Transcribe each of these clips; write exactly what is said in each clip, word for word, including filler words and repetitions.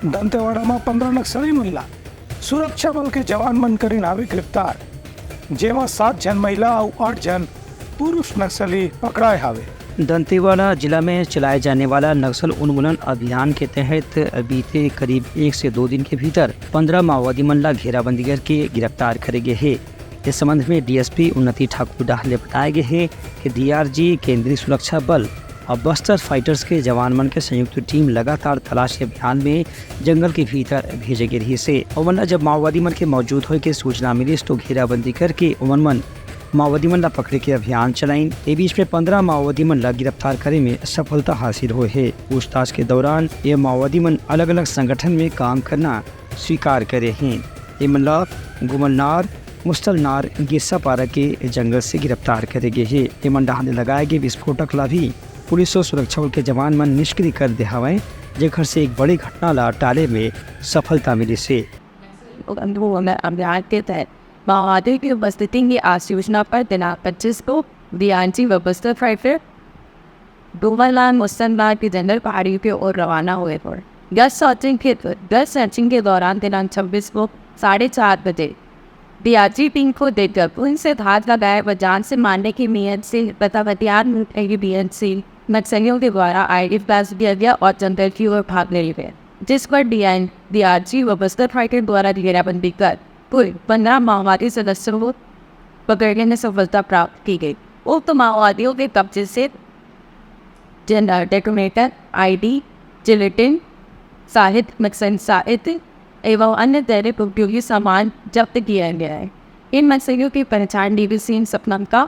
दंतेवाड़ा म पंद्रह नक्सली मन ला सुरक्षा बल के जवान मन करिन हावे गिरफ्तार, जेमा सात झन महिला अउ आठ झन पुरुष नक्सली पकड़ाए हावे। दंतेवाड़ा जिला में चलाए जाने वाला नक्सल उन्मूलन अभियान के तहत बीते करीब एक से दो दिन के भीतर पंद्रह माओवादी मन ला घेराबंदी करके गिरफ्तार करे गे हे। इस संबंध में डीएसपी उन्नति ठाकुर डाहर ले बताए गे हे कि डीआरजी, केंद्रीय सुरक्षा बल और बस्तर फाइटर्स के जवान मन के संयुक्त टीम लगातार तलाशी अभियान में जंगल के भीतर भेजे गे रहिस हे। ओमन ला जब माओवादी मन के मौजूद होए के सूचना मिलिस, तो घेराबंदी करके ओमन मन माओवादी मन ला पकड़े के अभियान चलाइन। ए बीच में पंद्रह माओवादी मन ला गिरफ्तार करे में सफलता हासिल होए हे। पूछताछ के दौरान ये माओवादी मन अलग-अलग संगठन में काम करना स्वीकार करे हें। एमन ला गुमलनार, मुस्तलनार, गिस्सापारा के जंगल से गिरफ्तार करे गे हे। एमन डाहर ले लगाए गे विस्फोटक ला भी पुलिस और सुरक्षा बल के जवान मन निष्क्रिय कर दे हवय, जेखर से एक बड़े घटना ला टाले में सफलता मिलिस हे। अभियान के तहत माओवादियों की उपस्थिति की आसूचना पर दिनांक पच्चीस को डीआरजी व बस्तर फाइटर डूमरलाल मुस्तनलाल के जंगल पहाड़ियों की ओर रवाना हुए थे। गश्त सर्चिंग के गश्त सर्चिंग के दौरान दिनांक छब्बीस को साढ़े चार बजे डीआरजी टीम को देखकर उनसे धात लगाए व जान से मारने की नीयत से तथा हथियार लूटने की नीयत से नक्सलियों के द्वारा आईडी फ्लैश दिया गया और जंगल की ओर भाग लिए गए, जिस पर डीआरजी व बस्तर फाइटर द्वारा घेराबंदी कर कुल पंद्रह माओवादी सदस्यों को पकड़ने में सफलता प्राप्त की गई। उक्त माओवादियों के कब्जे से डेटोनेटर, आईडी, जिलेटिन, साहित्य, नक्सली साहित्य एवं अन्य दैनिक उपयोगी सामान जब्त किया गया है। इन नक्सलियों की पहचान डीवीसी सपनम का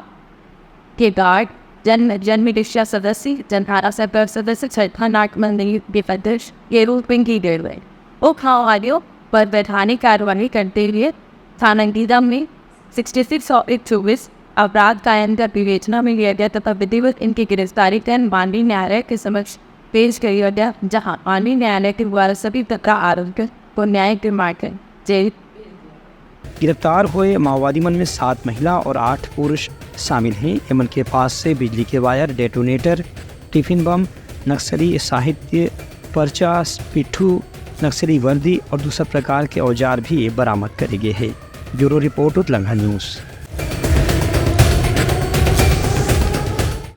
के गार्ड, जन जन मिलिशिया सदस्य, जन थाना सरकार सदस्य, छठा नाट मंडली के अध्यक्ष के रूप में की गई है। उक्त माओवादियों पर वैधानिक कार्रवाई करते हुए थाना गीदम में सिक्सटी सिक्स और एक चौबीस अपराध कायम कर विवेचना में लिया गया तथा विधिवत इनकी गिरफ्तारी कर माननीय न्यायालय के समक्ष पेश किया गया, जहां माननीय न्यायालय के द्वारा सभी तथा आरोपियों को न्यायिक रिमांड पर जेल गिरफ्तार हुए माओवादी मन में सात महिला और आठ पुरुष शामिल हैं। एमन के पास से बिजली के वायर, डेटोनेटर, टिफिन बम, नक्सली साहित्य, पर्चा, पिट्ठू, नक्सली वर्दी और दूसरा प्रकार के औजार भी बरामद करे गए हैं। ब्यूरो रिपोर्ट, उतलंघा न्यूज़।